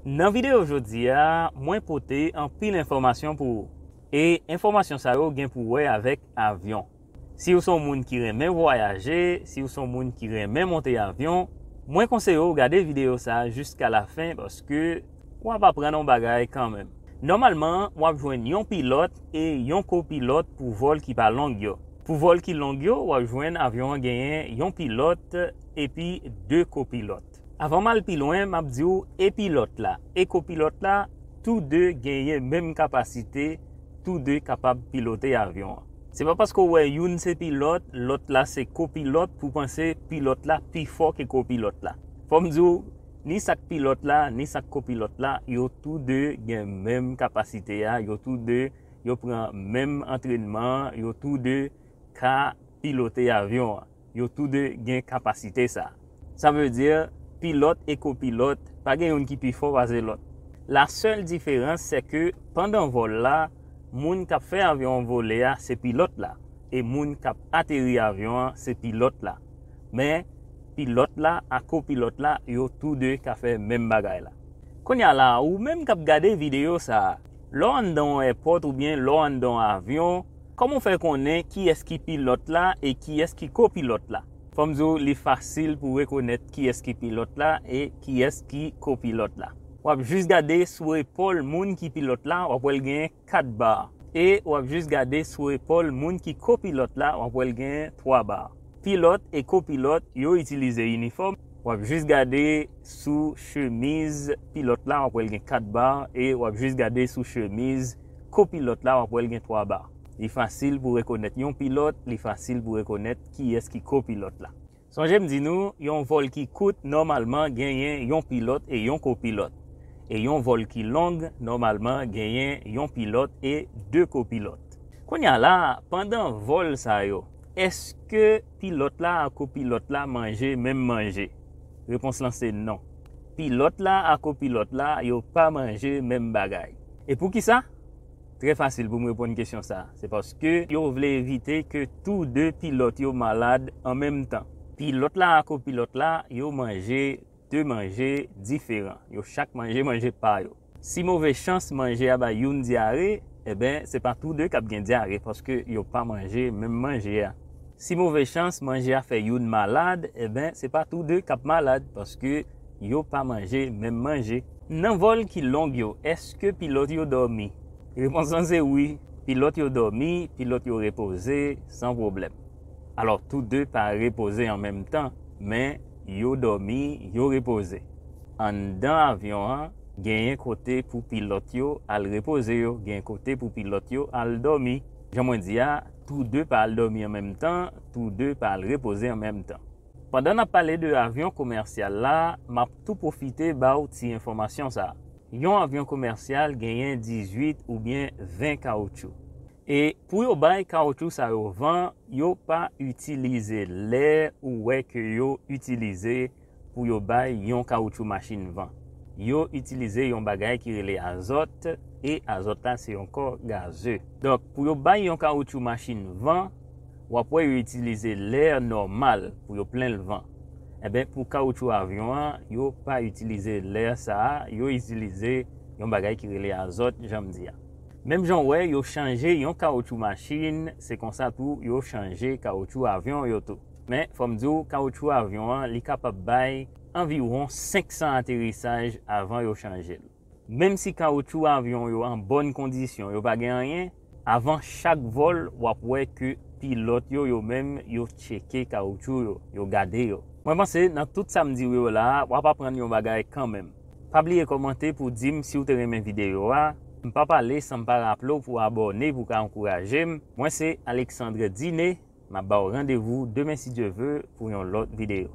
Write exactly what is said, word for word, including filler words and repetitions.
Nan videyo jodi a, mwen pote anpil enfòmasyon pou ou. E enfòmasyon sa yo gen pou wè avèk avyon. Si w se yon moun ki renmen vwayaje, si w se yon moun ki renmen monte avyon, mwen konseye w gade videyo sa a jiska lafen paske w ap aprann yon bagay kanmenm. Nòmalman, w ap jwenn yon pilòt e yon kopilòt pou vòl ki pa long yo. Pou vòl ki long yo, w ap jwenn avyon an genyen yon pilòt epi de kopilòt. Avan m al pi lwen, m ap di w e pilòt la, e kopilòt la, tou de genyen menm kapasite, tou de kapab pilote avyon an. Se pa paske w wè youn se pilòt, lòt la se kopilòt pou w panse pilòt la pi fò ke kopilòt la. Fò m di w, ni sa k pilòt la, ni sa k kopilòt la, yo tou de gen menm kapasite a, yo tou de, yo pran menm antrènman an, yo tou de ka pilote avyon an. Yo tou de gen kapasite sa. Sa vle di, pilòt e kopilòt, pa gen youn ki pi fò pase lòt. La sèl diferans, se ke pandan vòl la, moun k ap fè avyon an vole a, se pilòt la, e moun k ap ateri avyon an, se pilòt la. Men, pilòt la ak kopilòt la, yo tou de ka fè menm bagay la. Kounye a la, ou menm k ap gade videyo sa a, lè w anndan yon èpòt oubyen lè w anndan yon avyon, kòman w fè konnen kiyès ki pilòt la e kiyès ki kopilòt la? Fò m di w, li fasil pou w rekonèt kiyès ki pilòt la e kiyès ki kopilòt la. W ap jis gade sou epòl moun ki pilòt la, w ap wè l gen kat ba. E w ap jis gade sou epòl moun ki kopilòt la, w ap wè l gen twa ba. Pilòt e kopilòt, yo itilize inifòm. W ap jis gade sou chemiz pilòt la, w ap wè l gen kat ba. E w ap jis gade sou chemiz kopilòt la, w ap wè l gen twa ba. Li fasil pou rekonèt yon pilòt, li fasil pou rekonèt kiyès ki kopilòt la. Sonje m di nou, yon vòl ki kout nòmalman genyen yon pilòt e yon kopilòt. E yon vòl ki long nòmalman genyen yon pilòt e de kopilòt. Kounye a la, pandan vòl sa yo, èske pilòt la ak kopilòt la manje menm manje? Repons lan se non. Pilòt la ak kopilòt la, yo pa manje menm bagay. E poukisa? Trè fasil pou m reponn kesyon sa a. Se paske yo vle evite ke tou de pilòt yo malad an menm tan. Pilòt la ak kopilòt la, yo manje de manje diferan. Yo chak manje manje pa yo. Si move chans manje a bay youn dyare, enben, se pa tou de k ap gen dyare paske yo pa manje menm manje a. Si move chans manje a fè youn malad, enben, se pa tou de k ap malad paske yo pa manje menm manje. Nan vòl ki long yo, èske pilòt yo dòmi? Repons lan se wi. Pilòt yo dòmi, pilòt yo repoze san pwoblèm. Alò, tou de pa repoze an menm tan, men yo dòmi, yo repoze. Anndan avyon an, genyen kote pou pilòt yo al repoze yo, genyen kote pou pilòt yo al dòmi. Jan mwen di a, tou de pa al dòmi an menm tan, tou de pa al repoze an menm tan. Pandan n ap pale de avyon komèsyal la, m ap tou pwofite ba w ti enfòmasyon sa a. Yon avyon komèsyal genyen dizuit oubyen ven kawoutchou. E pou yo bay kawoutchou sa yo van, yo pa itilize lè ou wè ke yo itilize pou yo bay yon kawoutchou machin van. Yo itilize yon bagay ki rele azòt, e azòt la se yon kò gaze. Donk, pou yo bay yon kawoutchou machin van, w ap wè yo itilize lè nòmal pou yo plen l van. Enben, pou kawoutchou avyon an, yo pa itilize lè sa a, yo itilize yon bagay ki rele azòt, jan m di a. Menm jan w wè yo chanje yon kawoutchou machin, se konsa tou yo chanje kawoutchou avyon yo tou. Men, fò m di w, kawoutchou avyon an, li kapab bay anviwon senk san aterisaj avan yo chanje l. Menm si kawoutchou avyon yo an bòn kondisyon, yo pa gen anyen, avan chak vòl, w ap wè ke pilòt yo, yo menm, yo tcheke kawoutchou yo, yo gade yo. Mwen panse, nan tout sa m di w yo la a, w ap aprann yon bagay kanmenm. Pa bliye kòmante pou di m si w te renmen videyo a. M pa pale san m pa raple w pou w abòne pou w ka ankouraje m. Mwen se Alexandre Diné. M ap ba w randevou demen si Dye ve pou yon lòt videyo.